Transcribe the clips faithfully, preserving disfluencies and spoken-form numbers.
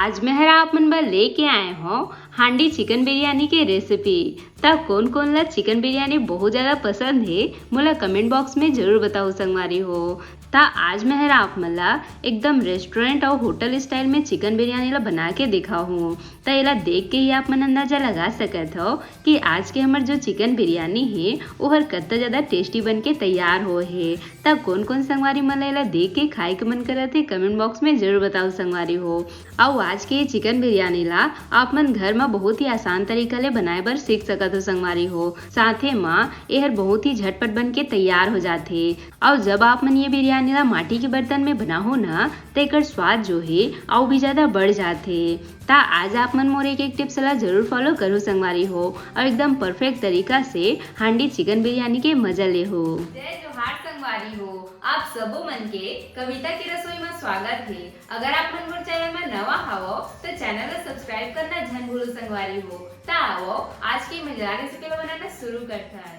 आज मैं हर आप मन बर लेके आए हौं हांडी चिकन बिरयानी के रेसिपी। त कोन कोन ला चिकन बिरयानी बहुत ज्यादा पसंद हे, मोला कमेंट बॉक्स में जरूर बताओ संगवारी हो। त आज मैं हर आप मन ला एकदम रेस्टोरेंट अउ होटल स्टाइल में चिकन बिरयानी ला बना के दिखाहूँ। त एला देख के ही आप मन अंदाजा लगा सकत हो कि आज के हमर जो चिकन बिरयानी हे, ओहर कत्ता ज्यादा टेस्टी बन के तैयार होए हे। त कोन कोन संगवारी मन ला एला देख के खाए के मन करत हे, कमेंट बॉक्स में जरूर बताओ संगवारी हो। अउ आज के ये चिकन बिरयानी ला आप मन घर म बहुत ही आसान तरीका ले बनाए बर सीख सकत हो संगवारी हो। साथे म एहर बहुत ही झटपट बन के तैयार हो जाथे। अउ जब आप मन ये बिरयानी ला माटी के बर्तन में बनाहो ना, त एकर स्वाद जो हे अउ भी ज्यादा बढ़ जाथे। त आज आप मन मोर एक एक टिप्स ला जरूर फॉलो करो संगवारी हो, अउ एकदम परफेक्ट तरीका से हांडी चिकन बिरयानी के मजा लेहो। जय जोहार संगवारी हो, आप सबो मन के कविता के रसोई में स्वागत हे। अगर आप मन मोर चैनल में नवा हवो, तो चैनल ला सब्सक्राइब करना झन भूलो संगवारी हो। त आवो, आज के मजेदार रेसिपी ला बनाना शुरू करथन।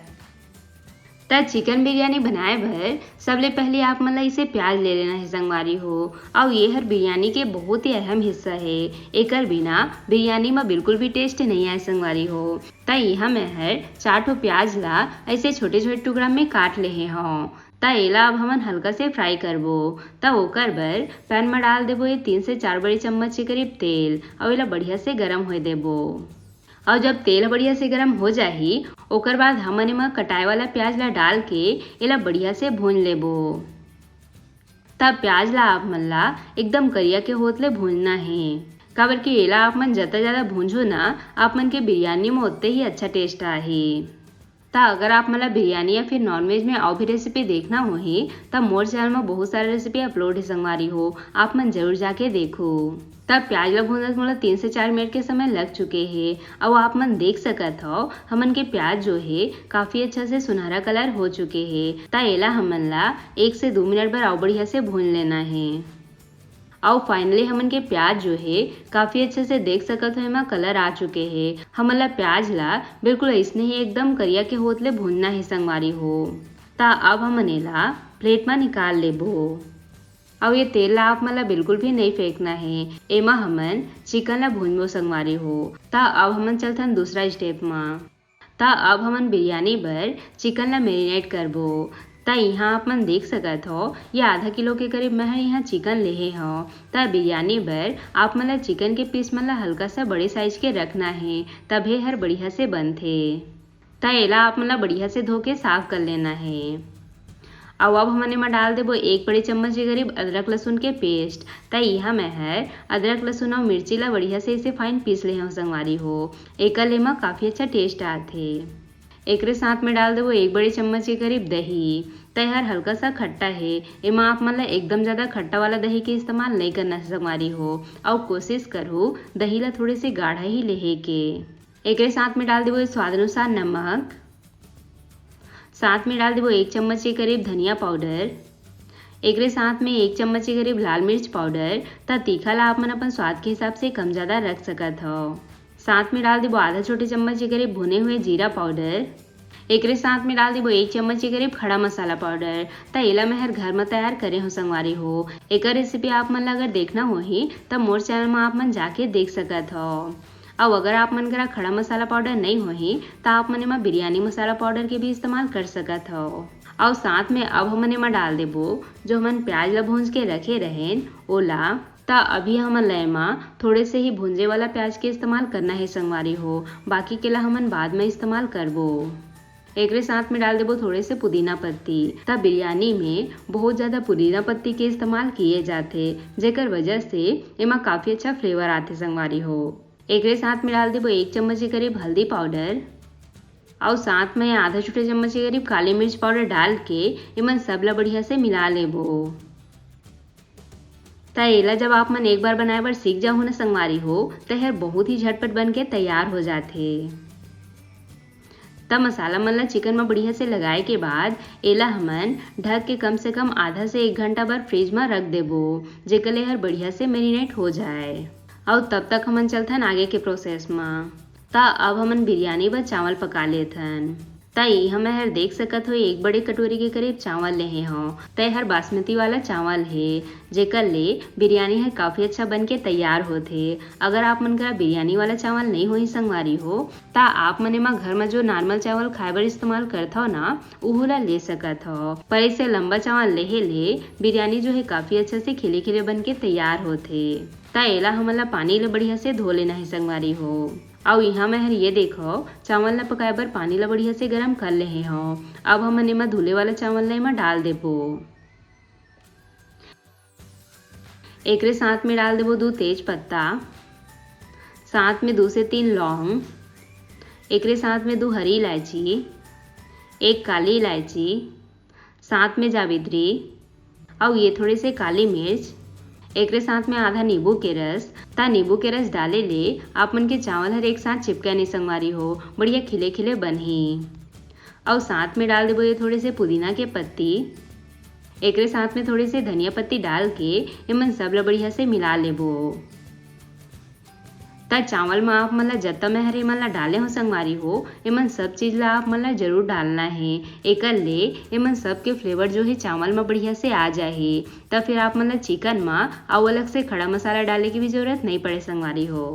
त चिकन बिरयानी बनाए बर सबले पहले आप मन ला इसे प्याज ले लेना हे संगवारी हो। अउ ये हर बिरयानी के बहुत ही अहम हिस्सा हे, एकर बिना बिरयानी म बिल्कुल भी टेस्ट नहीं आए संगवारी हो। त इहाँ मैं हर चार ठो प्याज ला ऐसे छोटे-छोटे टुकड़ा में काट लेहे हौं। त एला अब हमन हल्का से फ्राई करबो। त ओकर बर पैन म डाल देबो ये तीन से चार बड़ी चम्मच के करीब तेल, अउ एला बढ़िया से गरम होए देबो। अउ जब तेल ह बढ़िया से गरम हो जाही, ओकर बाद हमन एमा कटाए वाला प्याज ला डाल के एला बढ़िया से भून लेबो। त प्याज ला आप मन ला एकदम करिया के होत ले भूनना हे, काबर कि एला आप मन जतका ज्यादा भूंजो ना, आप मन के बिरयानी म ओतने ही अच्छा टेस्ट आही। त अगर आप मन ला बिरयानी या फिर नॉनवेज में अउ भी रेसिपी देखना होही, त मोर चैनल म बहुत सारे रेसिपी अपलोड हे संगवारी हो, आप मन जरूर जाके देखो। त प्याज ला भूनत मोला तीन से चार मिनट के समय लग चुके हे, अउ आप मन देख सकत हव, हमन के प्याज जो हे काफी अच्छा से सुनहरा कलर हो चुके हे। त एला हमन ला एक से दू मिनट बर अउ बढ़िया से भून लेना हे। अउ फाइनली हमन के प्याज जो हे काफी अच्छे से देख सकत हो, एमा कलर आ चुके हे। हमन ला प्याज ला बिल्कुल अइसने ही एकदम करिया के होत ले भूनना हे संगवारी हो। त अब हमन एला प्लेट म निकाल लेबो। अउ ये तेल ला आप मन ला बिल्कुल भी नहीं फेंकना हे, एमा हमन चिकन ला भूनबो संगवारी हो। त अब हमन चलथन दूसरा स्टेप म। त अब हमन बिरयानी बर चिकन ला मैरिनेट करबो। त इहाँ आप मन देख सकत हो, ये आधा किलो के करीब मैं ह इहाँ चिकन लेहे हव। त बिरयानी बर आप मन ला चिकन के पीस मन ला हल्का सा बड़े साइज के रखना हे, तभे हर बढ़िया से बनथे। त एला आप मन ला बढ़िया से धो के साफ कर लेना हे। अउ अब हमन एमा डाल देबो एक बड़े चम्मच के करीब अदरक लहसुन के पेस्ट। त इहाँ मैं हर अदरक लहसुन अउ मिर्ची ला बढ़िया से इसे फाइन पीस ले हव संगवारी हो, एकर ले एमा काफी अच्छा टेस्ट आथे। एकरे साथ में डाल देबो एक बड़े चम्मच के करीब दही। त एहर हल्का सा खट्टा हे, एमा आप मन ला एकदम ज्यादा खट्टा वाला दही के इस्तेमाल नहीं करना हे संगवारी हो, अउ कोशिश करहु दही ला थोड़े से गाढ़ा ही लेहे के। एकरे साथ में डाल देबो स्वाद अनुसार नमक, साथ में डाल देबो एक चम्मच के करीब धनिया पाउडर, एकरे साथ में एक चम्मच के करीब लाल मिर्च पाउडर। त तीखा ला आप मन अपन स्वाद के हिसाब से कम ज्यादा रख सकत हव। साथ में डाल देबो आधा छोटे चम्मच के करीब भुने हुए जीरा पाउडर। एकरे साथ में डाल देबो एक चम्मच के करीब खड़ा मसाला पाउडर। त एला मैं हर घर म तैयार करे हो संगवारी हो। एकर रेसिपी आप मन ला अगर देखना होही, त मोर चैनल म आप मन जाके देख सकत हव। अउ अगर आप मन करा खड़ा मसाला पाउडर नहीं होही, त आप मन एमा बिरयानी मसाला पाउडर के भी इस्तेमाल कर सकत हव। अउ साथ में अब हमन एमा डाल देबो जो हमन प्याज ला भूंज के रखे रहेन ओला। त अभी हमन ला एमा थोड़े से ही भूंजे वाला प्याज के इस्तेमाल करना हे संगवारी हो, बाकी के ला हमन बाद में इस्तेमाल करबो। एकरे साथ में डाल देबो थोड़े से पुदीना पत्ती। त बिरयानी में बहुत ज्यादा पुदीना पत्ती के इस्तेमाल किए जाथे, जेकर वजह से एमा काफी अच्छा फ्लेवर आथे संगवारी हो। एकरे साथ में डाल देबो एक चम्मच के करीब हल्दी पाउडर, अउ साथ में आधा छोटे चम्मच के करीब काली मिर्च पाउडर डाल के एमन सब ला बढ़िया से मिला लेबो। त एला जब आप मन एक बार बनाए बर सीख जाहू न संगवारी हो, त एहर बहुत ही झटपट बन के तैयार हो जाथे। त मसाला मन ला चिकन म बढ़िया से लगाए के बाद एला हमन ढक के कम से कम आधा से एक घंटा बर फ्रिज म रख देबो, जेकर ले एहर बढ़िया से मैरिनेट हो जाए। अउ तब तक हमन चलथन आगे के प्रोसेस म। त अब हमन बिरयानी बर चावल पका लेथन। त इहाँ मैं हर देख सकत हो, एक बड़े कटोरी के करीब चावल लेहे हव। त ए हर बासमती वाला चावल हे, जेकर ले बिरयानी हर काफी अच्छा बन के तैयार होथे। अगर आप मन करा बिरयानी वाला चावल नइ होही संगवारी हो, त आप मन एमा घर म जो normal चावल खाए बर इस्तेमाल करथव ना, उहू ला ले सकत हव। पर इसे लंबा चावल लेहे ले बिरयानी जो हे काफी अच्छा से खिले खिले बन के तैयार होथे। त एला हमन ला पानी ले बढ़िया से धो लेना हे संगवारी हो। अउ इहाँ मैं हर ये देखव, चावल ला पकाए बर पानी ला बढ़िया से गरम कर लेहे हव। अब हमन एमा धुले वाला चावल ला एमा डाल देबो। एकरे साथ में डाल देबो दू तेज पत्ता, साथ में दू से तीन लौंग, एकरे साथ में दू हरी इलायची, एक काली इलायची, साथ में जावित्री, अउ ये थोड़े से काली मिर्च, एकरे साथ में आधा नींबू के रस। त नींबू के रस डाले ले आप मन के चावल हर एक साथ चिपके नहीं संगवारी हो, बढ़िया खिले खिले बनही। अउ साथ में डाल देबो ये थोड़े से पुदीना के पत्ती, एकरे साथ में थोड़े से धनिया पत्ती डाल के एमन सब ला बढ़िया से मिला लेबो। त चावल म आप मन ला जत्ता मैं हर एमन ला डाले हो संगवारी हो, एमन सब चीज ला आप मन ला जरूर डालना हे। एकर ले एमन सब के flavour जो हे चावल म बढ़िया से आ जाही। त फिर आप मन ला chicken म अउ अलग से खड़ा मसाला डाले के भी जरूरत नइ पड़े संगवारी हो।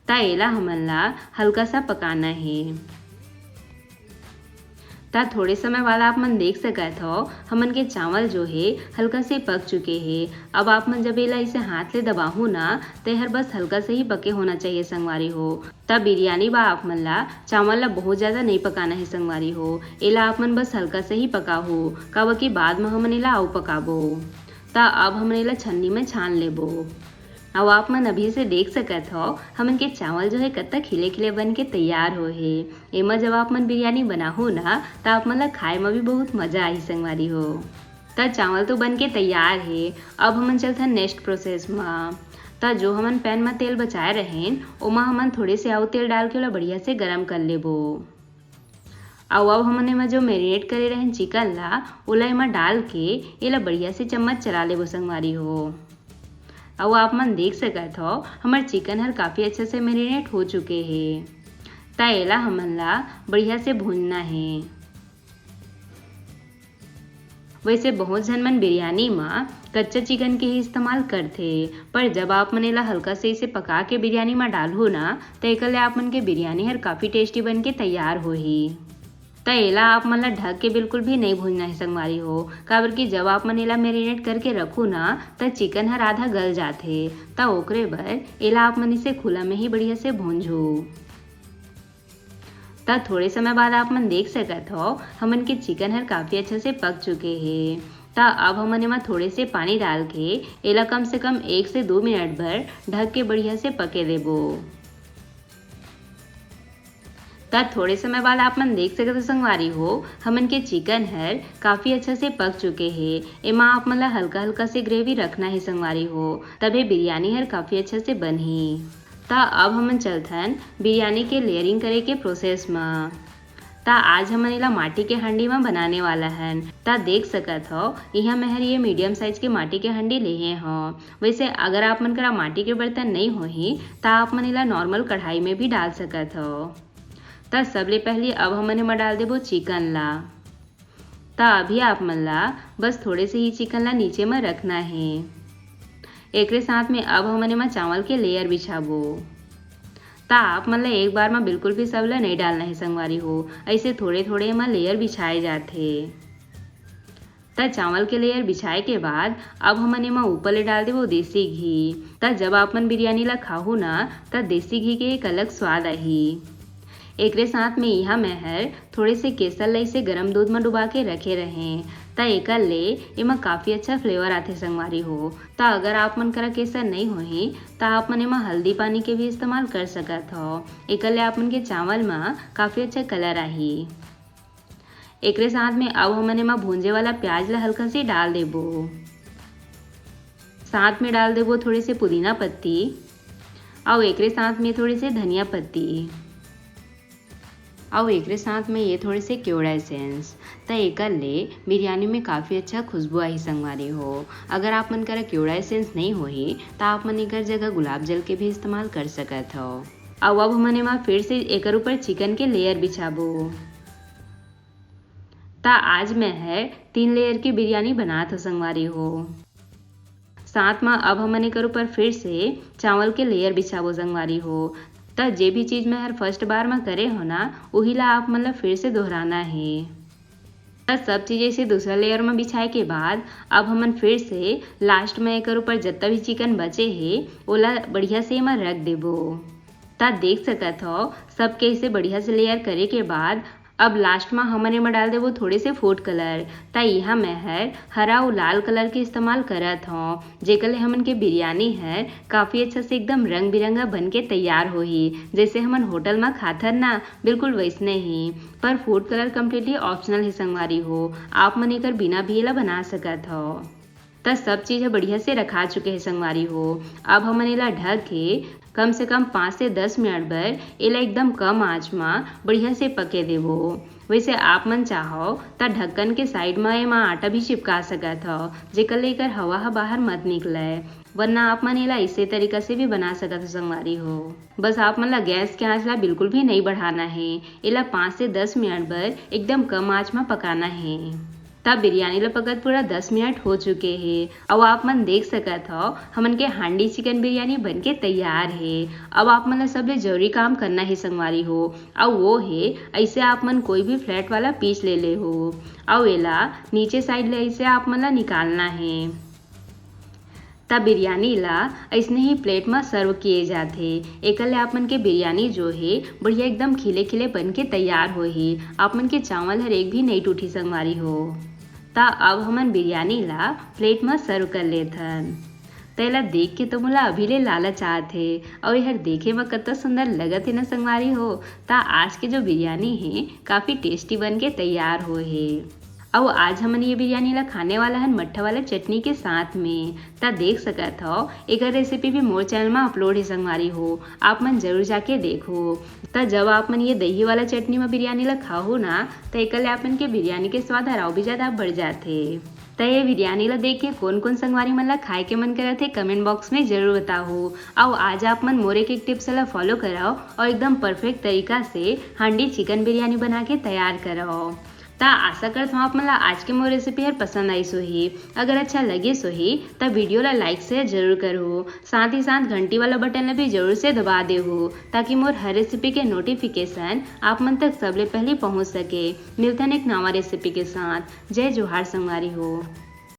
त एला हमन ला हल्का सा पकाना हे। त थोड़े समय बाद आप मन देख सकत हव, हमन के चावल जो हे हल्का से पक चुके हे। अब आप मन जब एला इसे हाथ ले दबाहू ना, त एहर बस हल्का से ही पके होना चाहिए संगवारी हो। त बिरयानी बा आप मन ला चावल ला बहुत ज्यादा नइ पकाना हे संगवारी हो, एला आप मन बस हल्का से ही पकाहू, काबर कि बाद म हमन एला अउ पकाबो। त अब हमन एला छन्नी में छान लेबो। अउ आप मन अभी से देख सकत हव, हमन के चावल जो हे कतका खिले खिले बन के तैयार होए हे। एमा जब आप मन बिरयानी बनाहू ना, त आप मन ला खाए म भी बहुत मजा आही संगवारी हो। त चावल तो बन के तैयार हे, अब हमन चलथन next process म। त जो हमन pan म तेल बचाए रहेन, ओमा हमन थोड़े से अउ तेल डाल के ओला बढ़िया से गरम कर लेबो। अउ अब हमन एमा जो marinate करे रहेन chicken ला, ओला एमा डाल के एला बढ़िया से चम्मच चला लेबो संगवारी हो। अउ आप मन देख सकत हव, हमर chicken हर काफी अच्छा से marinate हो चुके हे। त एला हमन ला बढ़िया से भूनना हे। वैसे बहुत झन मन बिरयानी म कच्चा chicken के ही इस्तेमाल करथे, पर जब आप मन एला हल्का से इसे पका के बिरयानी म डालहू ना, त एकर ले आप मन के बिरयानी हर काफी tasty बन के तैयार होही। त एला आप मन ला ढक के बिल्कुल भी नइ भूनना हे संगवारी हो, काबर कि जब आप मन एला marinate करके रखू ना, त chicken हर आधा गल जाथे। त ओकरे बर एला आप मन इसे खुला में ही बढ़िया से भूंजहू। त थोड़े समय बाद आप मन देख सकत हव, हमन के chicken हर काफी अच्छा से पक चुके हे। त अब हमन एमा थोड़े से पानी डाल के एला कम से कम एक से दो मिनट भर ढक के बढ़िया से पके देबो। त थोड़े समय बाद आप मन देख सकत हो संगवारी हो, हमन के chicken हर काफी अच्छा से पक चुके हे। एमा आप मन ला हल्का हल्का से gravy रखना हे संगवारी हो, तभे बिरयानी हर काफी अच्छा से बनही। त अब हमन चलथन बिरयानी के layering करे के process म। त आज हमन एला माटी के हांडी म बनाने वाला हन। त देख सकत हव, इहाँ मैं हर ये medium size के माटी के हांडी लेहे हव। वैसे अगर आप मन करा माटी के बर्तन नइ होही, त आप मन एला normal कढ़ाई में भी डाल सकत हव। त सबले पहले अब हमन एमा डाल देबो chicken ला। त अभी आप मन ला बस थोड़े से ही chicken ला नीचे म रखना हे। एकरे साथ में अब हमन एमा चावल के layer बिछाबो। त आप मन ला एक बार म बिल्कुल भी सब ला नइ डालना हे संगवारी हो, ऐसे थोड़े थोड़े एमा layer बिछाए जाथे। त चावल के layer बिछाए के बाद अब हमन एमा ऊपर ले डाल देबो देसी घी। त जब आप मन बिरयानी ला खाहू ना, त देसी घी के एक अलग स्वाद आही। एकरे साथ में इहाँ मैं हर थोड़े से केसर ला इसे गरम दूध म डुबा के रखे रहें, त एकर ले एमा काफी अच्छा flavour आथे संगवारी हो। त अगर आप मन करा केसर नइ होही, त आप मन एमा हल्दी पानी के भी इस्तेमाल कर सकत हव। एकर ले आप मन के चावल म काफी अच्छा colour आही। एकरे साथ में अब हमन एमा भूंजे वाला प्याज ला हल्का से डाल देबो। साथ में डाल देबो थोड़े से पुदीना पत्ती, अउ एकरे साथ में थोड़े से धनिया पत्ती, अउ एकरे साथ में ये थोड़े से केवड़ा essence। त एकर ले बिरयानी में काफी अच्छा खुशबू आही संगवारी हो। अगर आप मन करा केवड़ा essence नइ होही, त आप मन एकर जगह गुलाब जल के भी इस्तेमाल कर सकत हव। अउ अब हमन एमा फिर से एकर ऊपर chicken के layer बिछाबो। त आज मैं हर तीन लेयर के बिरयानी बनात हो संगवारी हो। साथ म अब हमन एकर ऊपर फिर से चावल के लेयर बिछाबो संगवारी हो। त जे भी चीज मैं हर फर्स्ट बार म करे हो ना, उही ला आप मन ला फिर से दोहराना हे। त सब चीज ऐसे दूसरा लेयर म बिछाए के बाद अब हमन फिर से लास्ट म एकर ऊपर जत्ता भी चिकन बचे हे, ओला बढ़िया से एमा रख देबो। त देख सकत हो, सबके ऐसे बढ़िया से लेयर करे के बाद अब लास्ट म हमन एमा डाल देबो थोड़े से फूड कलर। त इहाँ मैं हर हरा अउ लाल कलर के इस्तेमाल करत हौं, जेकर ले हमन के बिरयानी हर काफी अच्छा से एकदम रंग बिरंगा बन के तैयार होही। जैसे हमन होटल म खाथन ना, बिल्कुल वैसने ही। पर फूड कलर कम्प्लीटली ऑप्शनल हे संगवारी हो, आप मन एकर बिना भी एला बना सकत हव। त सब चीज ह बढ़िया से रखा चुके हे संगवारी हो। अब हमन एला ढक के कम से कम पाँच से दस मिनट बर एला एकदम कम आंच म बढ़िया से पके देबो। वैसे आप मन चाहो त ढक्कन के साइड म एमा आटा भी चिपका सकत हव, जेकर ले एकर हवा ह बाहर मत निकलय, वरना आप मन एला इसे तरीका से भी बना सकत हो संगवारी हो। बस आप मन ला गैस के आंच ला बिल्कुल भी नइ बढ़ाना हे। एला पाँच से दस मिनट बर एकदम कम आंच म पकाना हे। त बिरयानी ला पकत पूरा दस मिनट हो चुके हे, अउ आप मन देख सकत हव, हमन के हांडी चिकन बिरयानी बन के तैयार हे। अब आप मन ला सबले जरूरी काम करना हे संगवारी हो, अउ वो हे, ऐसे आप मन कोई भी फ्लैट वाला पीस ले ले हो, अउ एला नीचे साइड ले ऐसे आप मन ला निकालना हे। त बिरयानी ला अइसने ही प्लेट म सर्व किए जाथे। एकर ले आप मन के बिरयानी जो हे, बढ़िया एकदम खिले खिले बन के तैयार होही। आप मन के चावल हर एक भी नइ टूटही संगवारी हो। त अब हमन बिरयानी ला प्लेट म सर्व कर लेथन। त एला देख के तो मोला अभी ले लालच आत हे, अउ एहर देखे म कतका सुंदर लगत हे न संगवारी हो। त आज के जो बिरयानी हे, काफी टेस्टी बन के तैयार होए हे। अउ आज हमन ये बिरयानी ला खाने वाला हन मट्ठा वाला चटनी के साथ में। त देख सकत हव, एकर रेसिपी भी मोर चैनल म अपलोड हे संगवारी हो, आप मन जरूर जाके देखो। त जब आप मन ये दही वाला चटनी म बिरयानी ला खाहू ना, त एकर ले आप मन के बिरयानी के स्वाद हर अउ भी ज्यादा बढ़ जाथे। त ये बिरयानी ला देख के कोन कोन संगवारी मन ला खाए के मन करत हे, कमेंट बॉक्स में जरूर बताहू। अउ आज आप मन मोर एक एक टिप्स ला फॉलो करव अउ एकदम परफेक्ट तरीका से हांडी चिकन बिरयानी बना के तैयार करव। त आशा करत हौं आप मन ला आज के मोर रेसिपी हर पसंद आइस होही। अगर अच्छा लगिस होही त वीडियो ला लाइक शेयर जरूर करहू, साथ ही साथ घंटी वाला बटन ला भी जरूर से दबा देहू, ताकि मोर हर रेसिपी के नोटिफिकेशन आप मन तक सबले पहले पहुंच सके। मिलथन एक नवा रेसिपी के साथ। जय जोहार संगवारी हो।